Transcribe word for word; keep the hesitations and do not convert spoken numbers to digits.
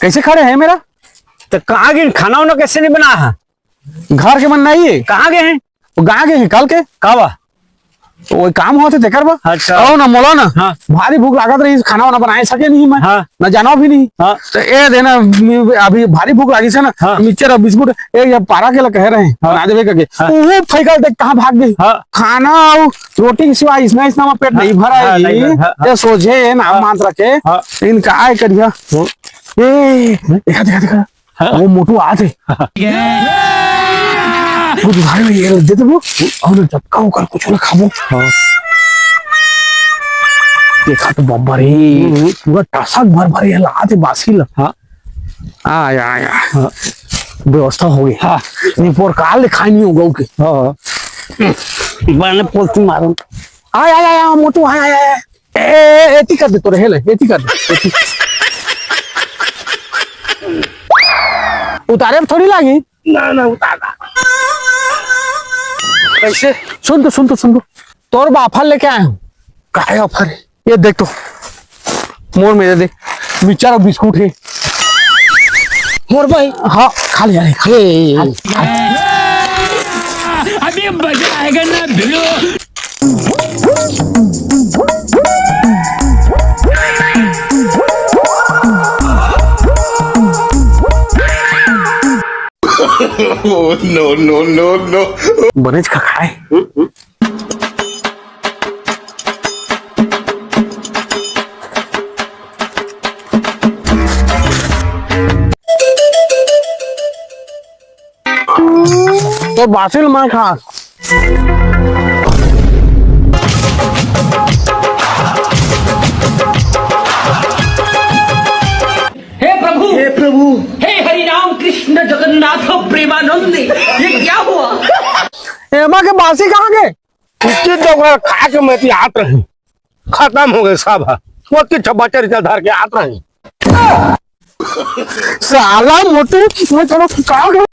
कैसे खड़े हैं मेरा? तो कहाँ गए? खाना वाना कैसे नहीं बना है? घर के मन नहीं है। कहाँ गए हैं? वो कहाँ गए हैं कल के? का बा? तो वही काम होते तेकर बा। अच्छा। आओ ना, मोला ना। हाँ। भारी भूख लागत रही, खाना वाना बनाए सके नहीं मैं। हाँ। ना जाना भी नहीं। हाँ। तो ए देना, अभी भारी भूख लागी से ना, हाँ। मिक्सचर और बिस्कुट, ए, ये पारा के ला कह रहे हैं, हाँ। बना देवे करके। हाँ। वो फेंकल देख कहाँ भाग गई। हाँ। खाना और रोटी के सिवा इसना, इसना में पेट हाँ, नहीं भरा हाँ, है। नहीं भरा, हाँ, हाँ। ये सोझे है ना, हाँ। मान रखे। हाँ। इनका आय करिया। हाँ। ए, देखा, देखा, देखा। हाँ। वो मोटू आथे। कुछ भाई में ये दे देबो, और जतका ओकर कुछ ना खाबो। हाँ। देखा तो बब्बर रे, हम्म। पूरा टसक भर भर ये लाथे बासी ला। हाँ। आया, आया। हाँ। व्यवस्था हो गई। हाँ। निपोर काल ले खाई नहीं होगा ओके। हाँ। मैंने पोलती मारो। आया, आया, आया, मोटू, आया, आया, आया। ए, ए, एती कर दे तोरे, हेले, एती कर दे, एती। उतारे में थोड़ी लागी। ना, ना, उतार ना। कैसे? सुन तो, सुन तो, सुन तो। तोर बाफल लेके आए हूँ। काहे ऑफर है? ये देख तो। मोर में दे दे। मिक्सचर और बिस्कुट है। मोर भाई। हाँ, खा लिया रे, खा। ए, ए, ए, ए। अभी मजा आएगा ना भिड़ो। Oh, no, no, no, no। बनेच खखाए। तो बासिल मैं खा। हे प्रभु, हे प्रभु। हे हरि राम कृष्ण जगन्नाथ प्रेमानंद, ये क्या हुआ? एमा के बासी कहाँ के? उचित दवा खा के मैं तो आत रही, खत्म हो गए सब। वो किछ बचर के धर के आत रही। साला मोटू, मैं थोड़ा फुका गया।